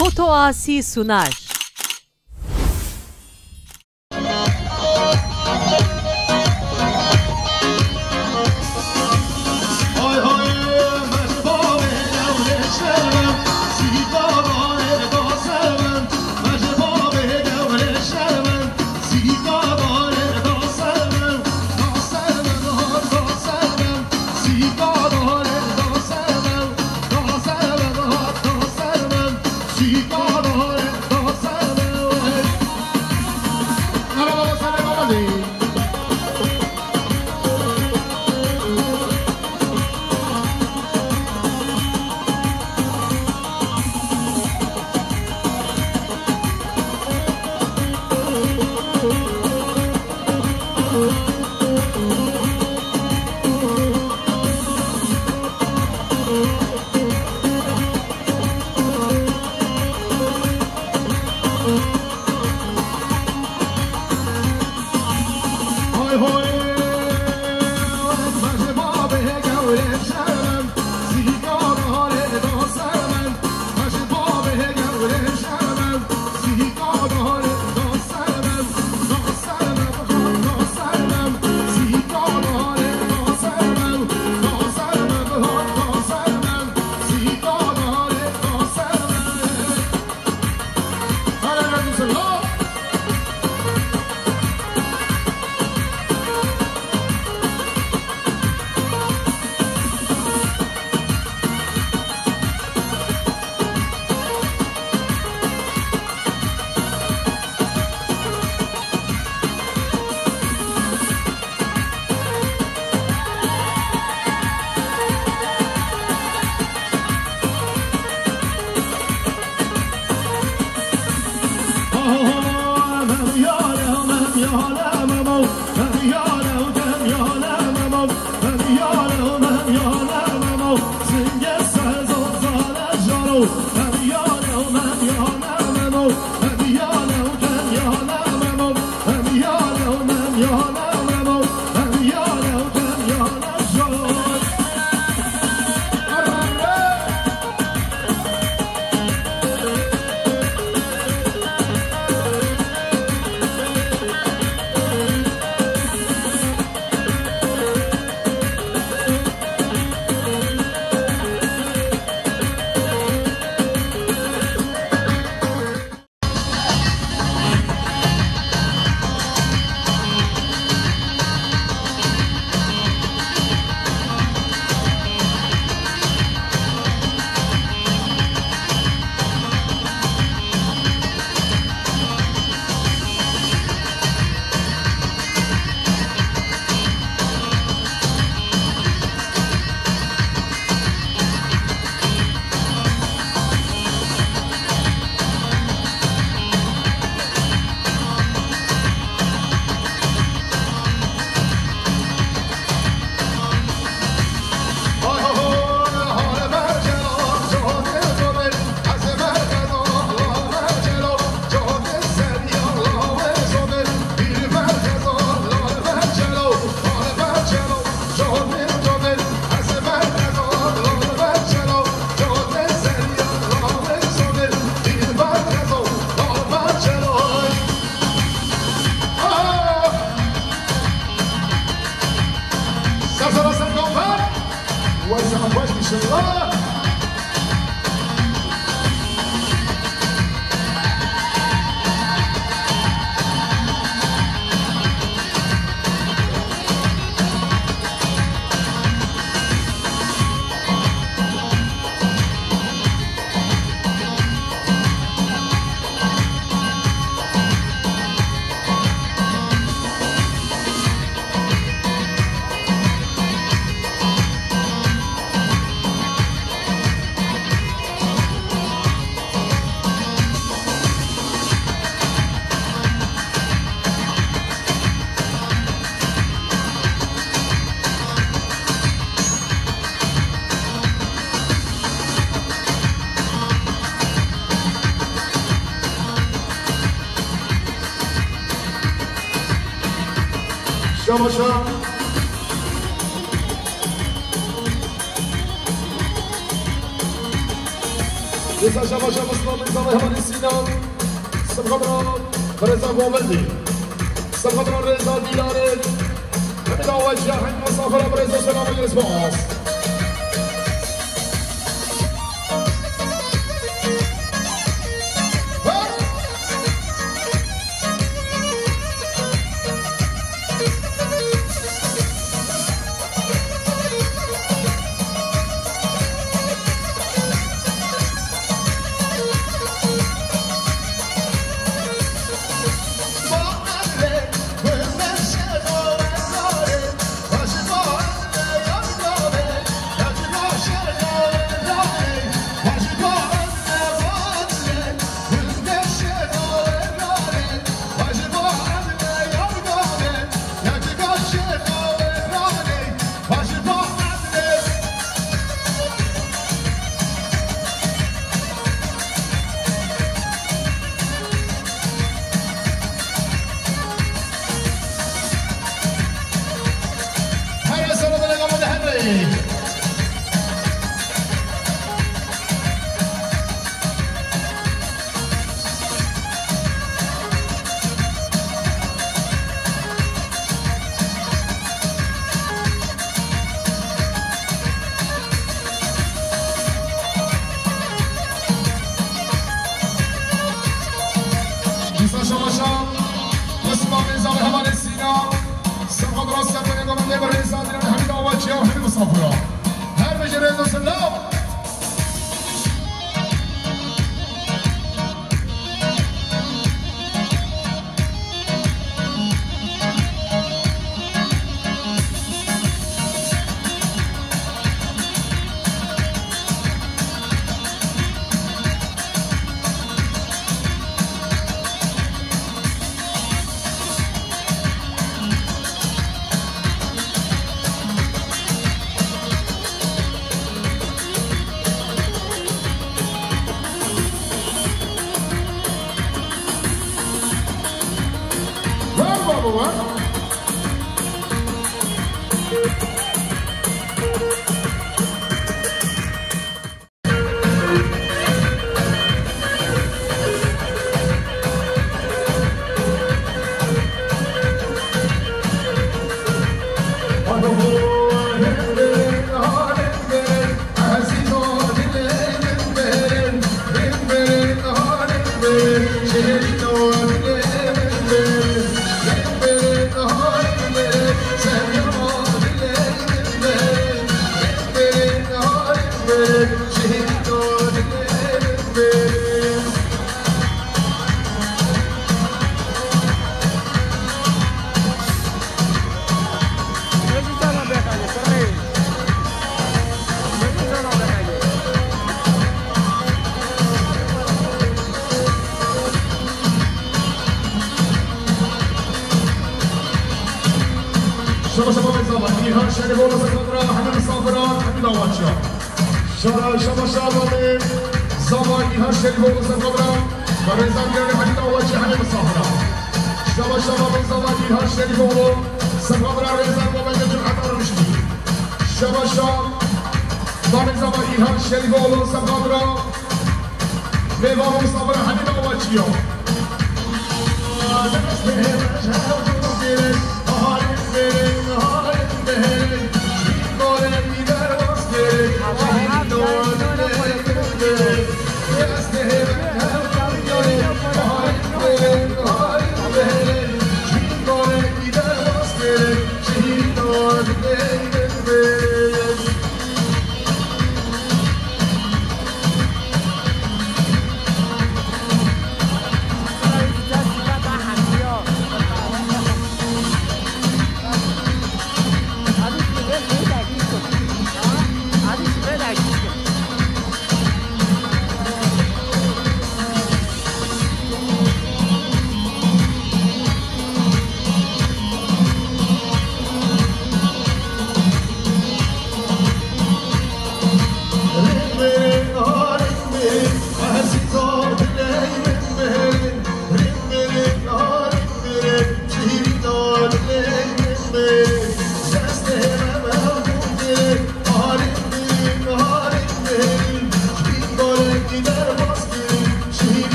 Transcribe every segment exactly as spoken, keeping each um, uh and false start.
Foto Asi sunar. Şabaşa. Rêza şabaşa Muslim, rêza Rêhanê Sînan. Sibxadra Rêza Gomendî. Sibxadra Rêza Dîlarê. Hemî daweciya hemî misafira bi rêz û selamê gelek spas. Dîsa şabaşa Osman Rêza ve hevalê Sîna. Sefadra Serdarê Gomendê ve Rêza Dilan hemî dawaciya hemî misafira. Her bijî rêz û selam. Ver baba, ver. Şaba şaba Zava, Îlhan Şerîfoğlu, Sefadra, hemî misafiran, hemî dawaçiyan. Şara, şaba şaba Zava, Îlhan Şerîfoğlu, Sefadra, ve Rêza Dilanê, hemî dawaçiyan, hemî misafiran. Şaba şaba Zava, Îlhan Şerîfoğlu, Sefadra, Rêza Gomendê, Cumheta Rûştî. Şaba şaba Zava, Îlhan Şerîfoğlu, Sefadra, Mêvan û misafira hemî dawaçiya.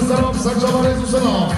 Selam, serçava rêz û selam.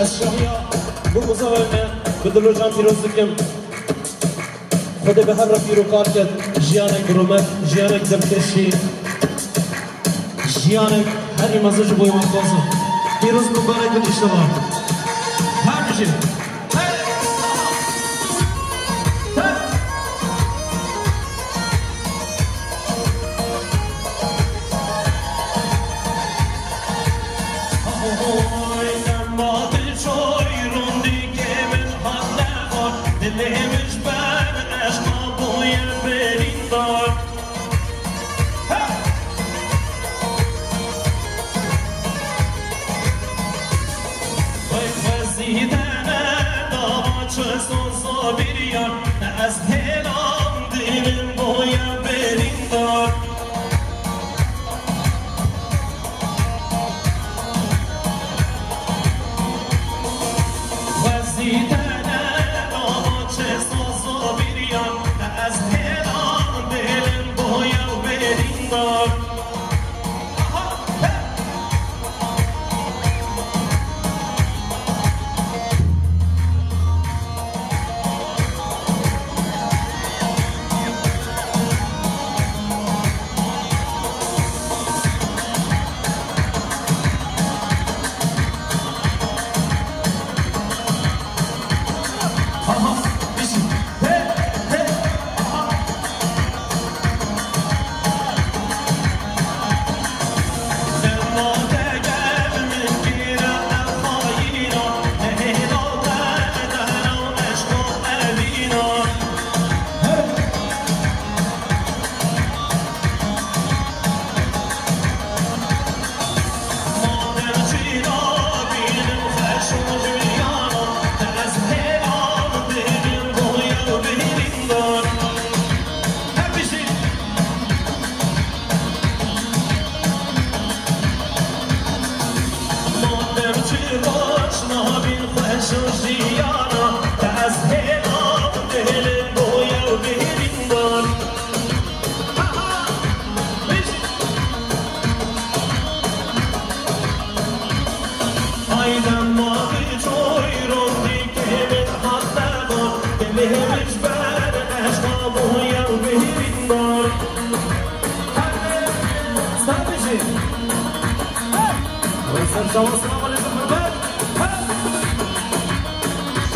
Ez şahiya Gulguzavayê me bi dil û can pîroz dikim. Xwedê bi hev re pîr û kal ket, jiyanek bi rûmet, jiyanek dilkeşî, jiyanek herî mezin ji bo wexwazin. Pîroz mubarek bin înşallah. Her bijî.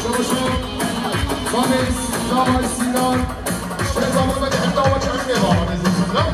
Şoşo, Mamis, Ramay Sinan, Şehzabur ve Hemda ve Çelik Bey var, Nezih Sındıra.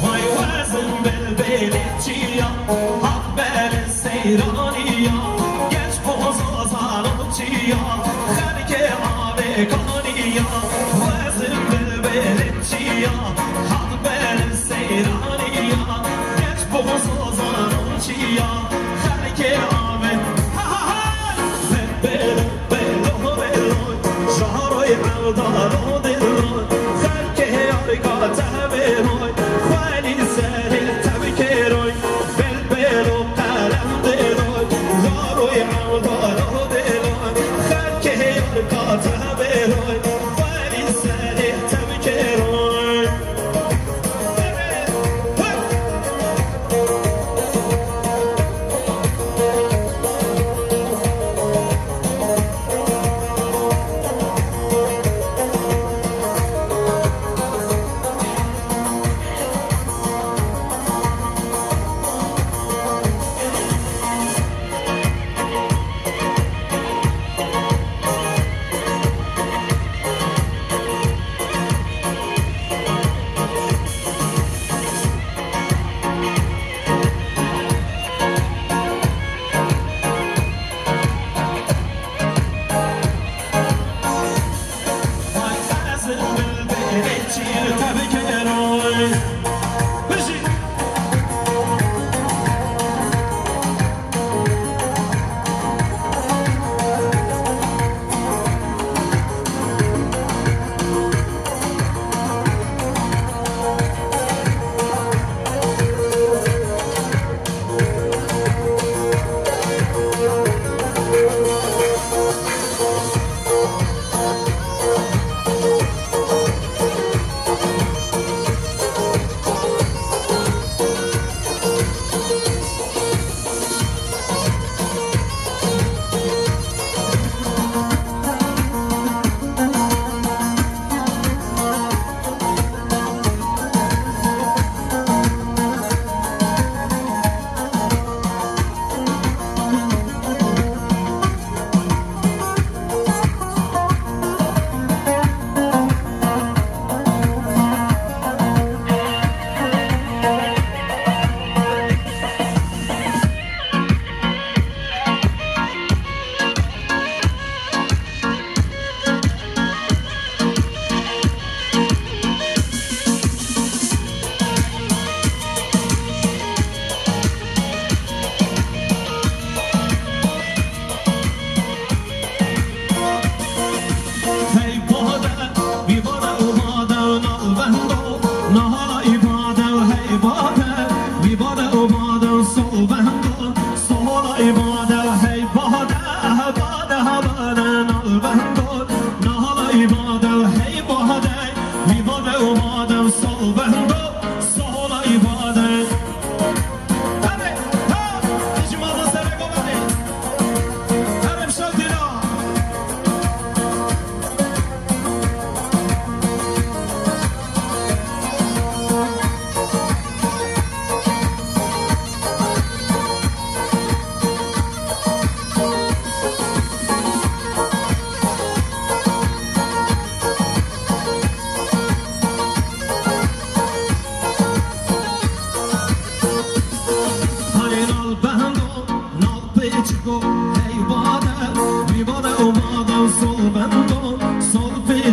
Vay wezin belbelê çiya, hat belê seyraniya, geç boza zano çiya, xelkê avê kaniya, wezin belbelê çiya, hat belê seyraniya, geç boza zano çiya, xelkê avê, ha, ha, ha, belbelê Belo, belo, jaroy evdalo dilo, xelkê yarika teveroy, xwelî serê tevkeroy, bel belo, qelem dilo, jaroy evdalo dilo, xelkê yarika teveroy, xwelî serê tevkeroy.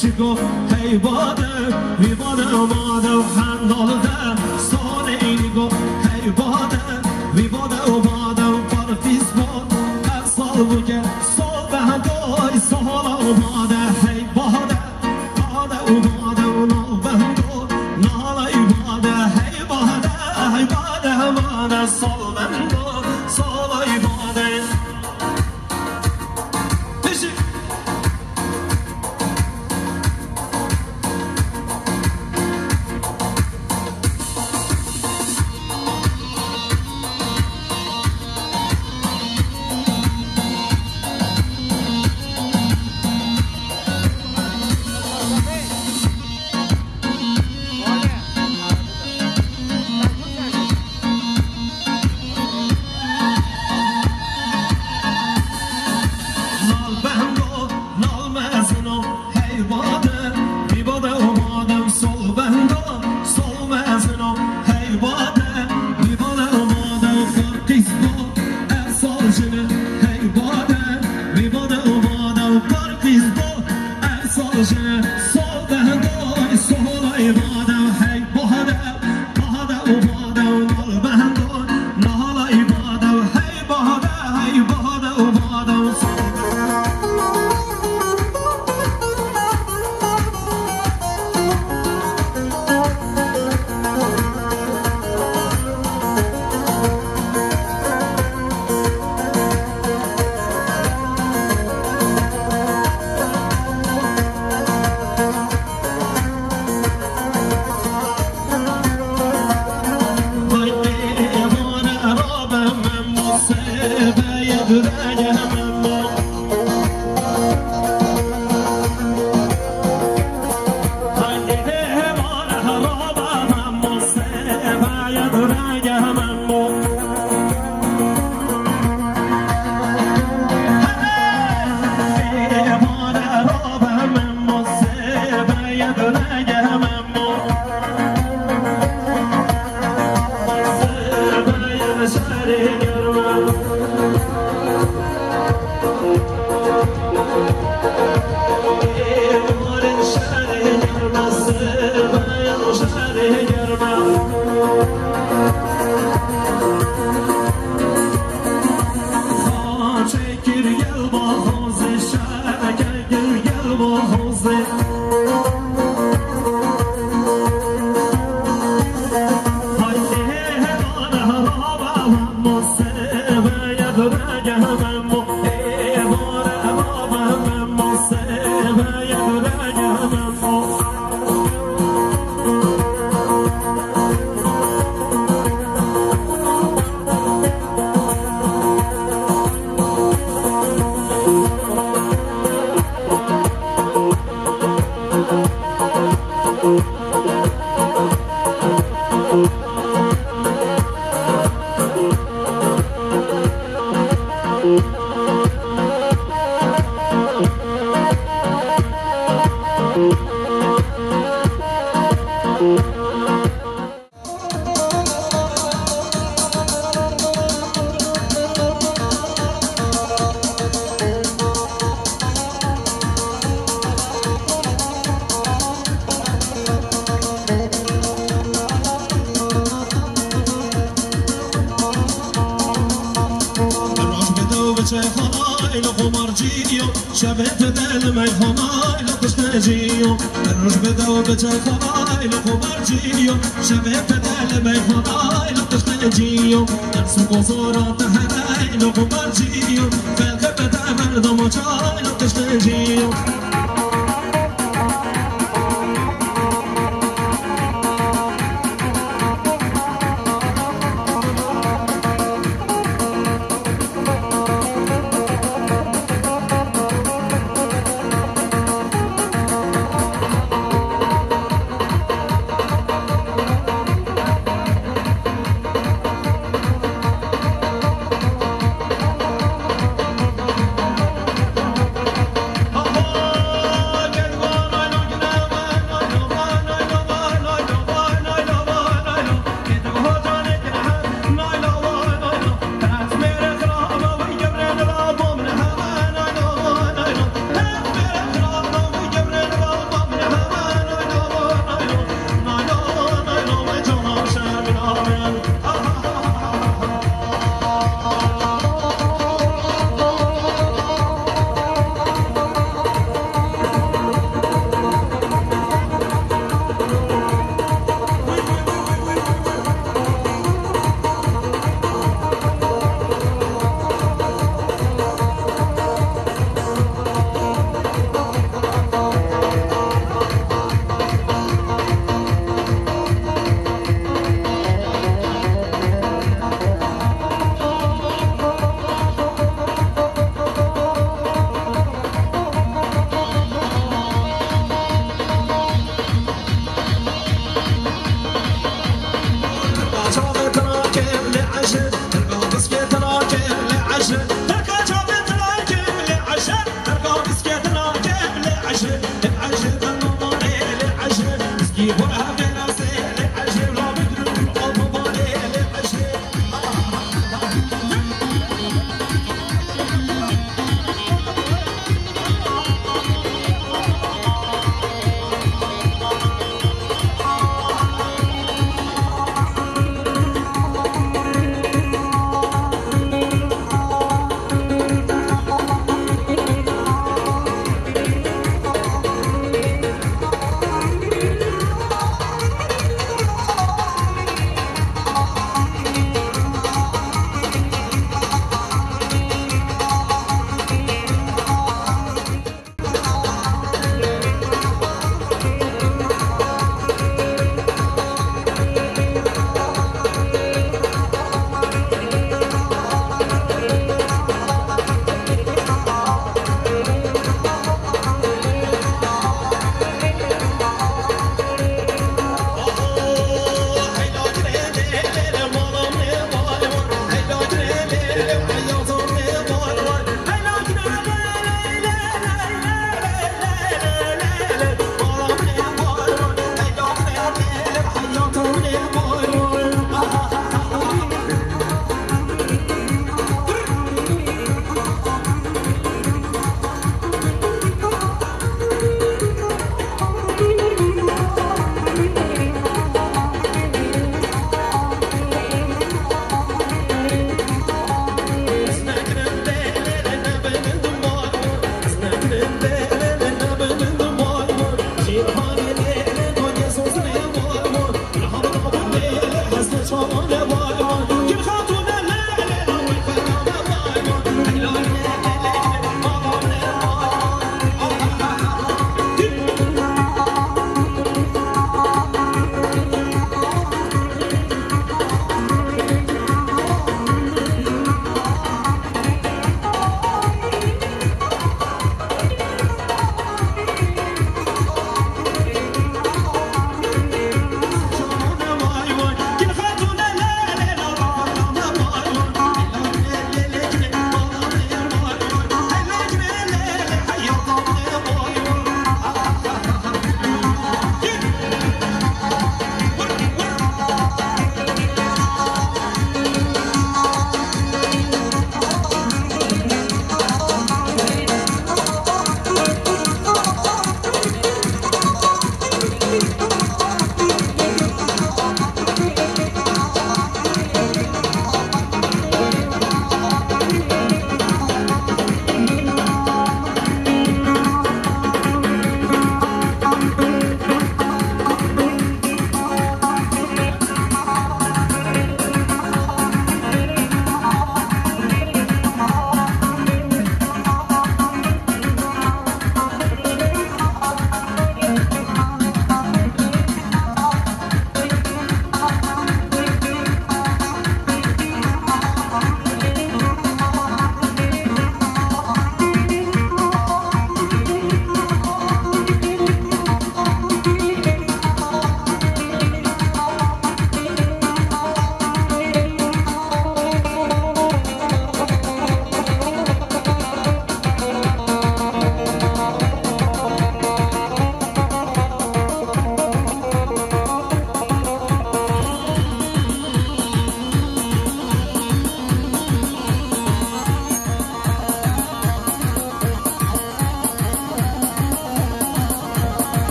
Çiko hey bade, vî bade û bade û hendal de, salê înigo hey bade, vî bade û bade û parqîz bo, ev sal bûke sal behdoy, sala û bade hey bade, bade û bade û nal behdo, nalay bade hey bade, hey bade, bade sal bendo, salay bade. Pişik. Nal behndo, nal mezino, hey bade, vî bade û bade û sol behndo, sol mezino, hey bade, vî bade û bade û xwe qîz bo, ev sal jine, hey bade, vî bade û bade û parqîz bo, ev sal jine, sol behndo, solay bade, hey bade. Bade û bade û nal behdo, nala î bade û hey bade, hey bade û bade û Roj bi dew biçe xanayê li xumarcî yo, şevê fide li meyxanayê li kuştecî yo. Roj bi dew biçe xanayê li xumarcî yo, şevê fide li meyxanayê li kuştecî yo. Ev sik û zora te herey li xumarcî yo, xelkê bi te ver damaçay li kuştecî yo.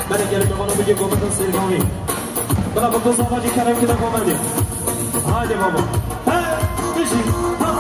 Belê gelin bana bugün komutan Sergami. Bana bu kız amacı kerem ki de komedi. Haydi baba. He, düşün. Ha.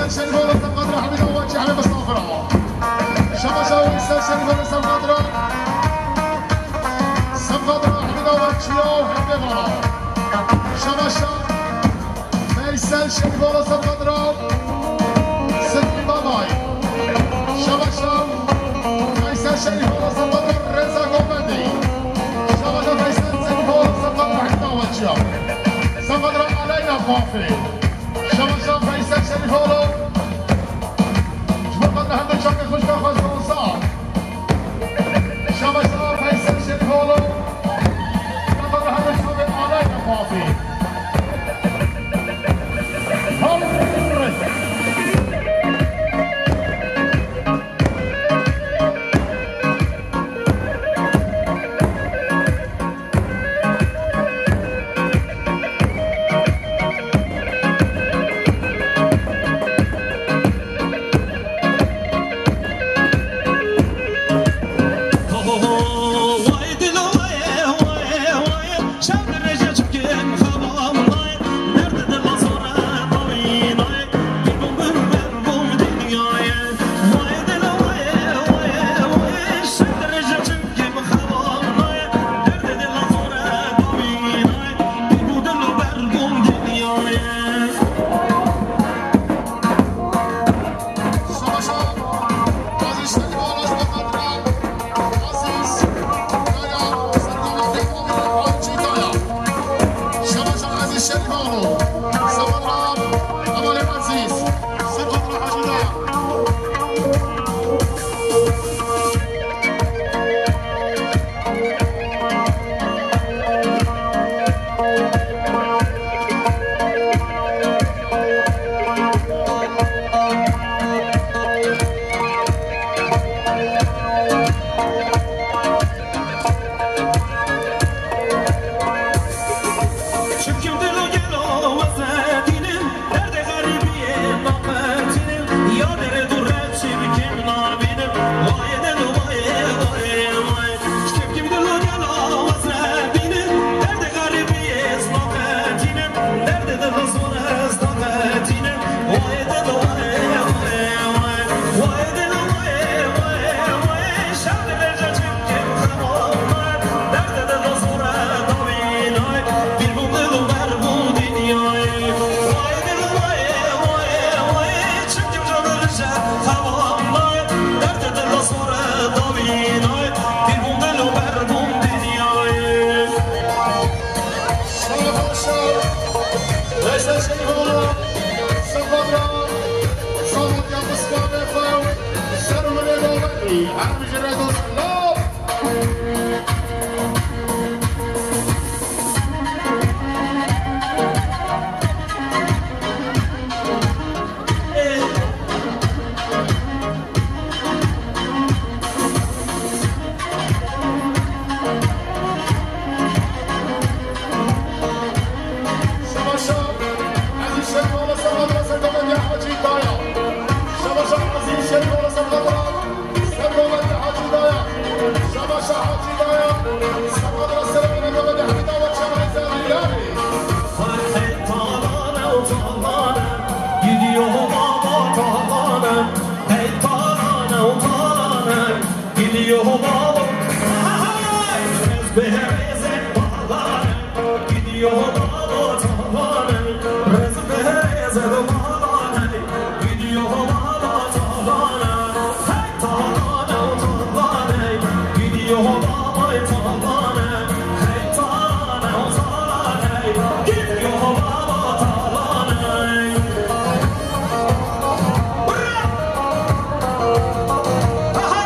Şerîf oğlu Semqadra Hemîd Avaçî hemê mistafira. Şamaşa Veysel Şerîf oğlu Semqadra. Semqadra Hemîd Avaçî ya hemê vara. Şamaşa Veysel Şerîf oğlu Semqadra. Sidqî Babay. Şamaşa Veysel Şerîf oğlu Semqadra Reza Gomendî. Şamaşa Veysel Şerîf oğlu Semqadra Hemîd Avaçî ya. Semqadra Aleyna Xafî. Şamaşa Veysel Şerîfoğlu. Ji bo qedra hemû çavê xwişka xwe Zonsa. Şamaşa Veysel Şerîfoğlu. Ji bo qedra hemû çavê Aleyna Xafî. Hawr! Çimkim dil û gelo wezedînim, derdê xerîbiyê naqetînim, ya derê dûre çimkim nabînim, wayê dil û wayê, wayê, wayê. Çimkim dil û gelo wezedînim, derdê xerîbiyê ez naqetînim, derdê dil û zor ez naqetînim, wayê dil û wayê, wayê, wayê. Wayê dil û wayê, wayê, wayê. Em ji rêz û selam. Şebaşa, Ezîz Şerîf oğlu Sefa Dere Serdar Hacî Kaya. Şebaşa, Ezîz Şerîf oğlu Sefa Dere. Ser govendê Hacî Daya. Şebaşa Hacî Daya. Sefa Dere Serdar Hacî Daya. Hey talane o talane, gidiyor baba talane. Hey talane o talane, gidiyor baba. Hey! Ezbere ezber bağlane. Gidiyor baba talane, rez be rez be talane. Gidiyor baba talane, hey talane o talane. Gidiyor baba talane, hey talane o talane. Gidiyor baba talane. Bra! Aha!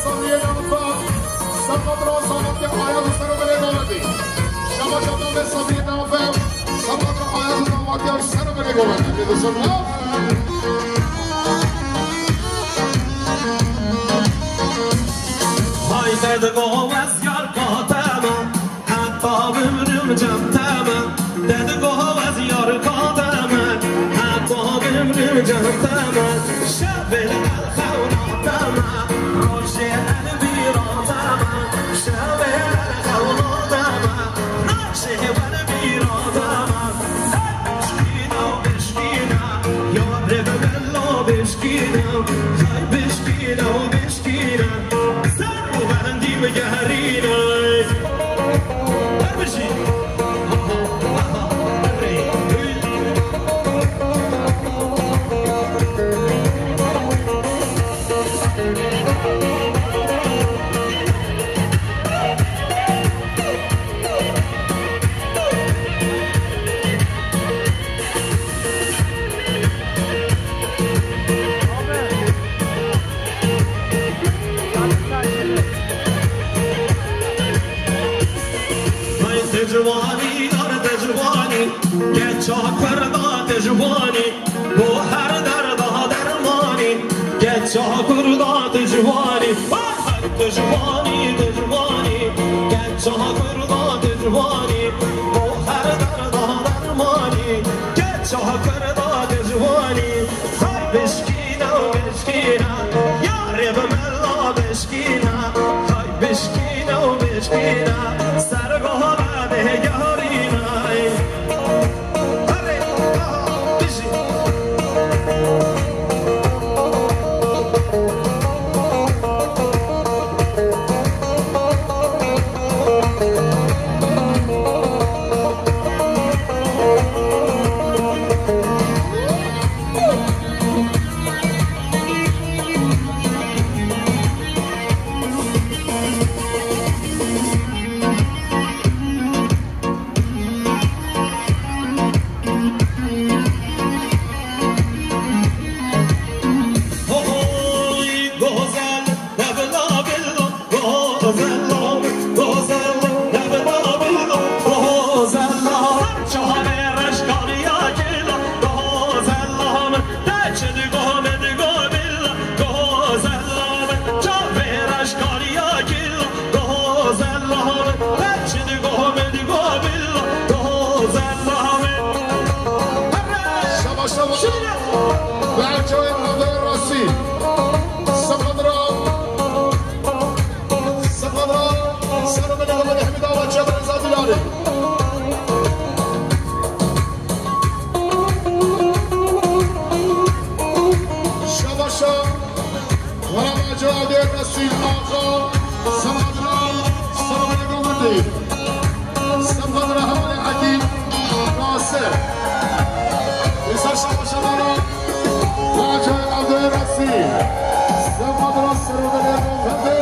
Sabriye Danfa, Sabriye Danfa, Ayaz Sarı Bele Daveti. Şaba şaba ve Sabriye Danfa, Sabriye Ayaz Danfa, Sarı Bele Daveti. Bir de sonra. Haydi de go ez yar katema. Heta bimrim cem te me, te digoha ez yar kate me. Heta bimrim cem te me, şevê li el xewna te me. Rojê el bîra te me, şevê el xewna te me. Rojê el bîra te me. Hey bişkîne, bişkîne, yarê bi mela bişkîne. Hey bişkîne, bişkîne. Ser û berendî bigerîne. Her bijî. Aha, aha, erê. Hey Tecwanî, yar Tecwanî, keça Kurda Tecwanî, bo her derda dermanî, keça Kurda Tecwanî. Hey Tecwanî, Tecwanî, keça Kurda Tecwanî, bo her derda dermanî, keça Kurda Tecwanî. Hay bişkîne û bişkîne, yarê bi mela bişkîne. Hay bişkîne û bişkîne, ser goha me bêgerîne. Herê, aha, bijî. Hoy, gozel, nebla billa. Gozella, gozella, nebla billa, gozella. Çavê reşkariya gila, gozella min, te çi digo min digo billa, gozella min. Çavê reşkariya gila, gozella min, te çi digo min digo billa, gozella min. Şabaş, şabaş. Şöyle. Berçoy Abdurrasî. Sıkıdra. Sefada, Sermel Ahmet Ahmet Ağa, Çetin Zadilali. Şabaşa, Ğaramaca Adê Resul Ağa, Sefada, Sermel Ahmet. Sefada Rahman Hakim, Nasir. Esas Şabaşa Bala. Racay Abdurrasî. Sefadra Serwedere Mehmetê.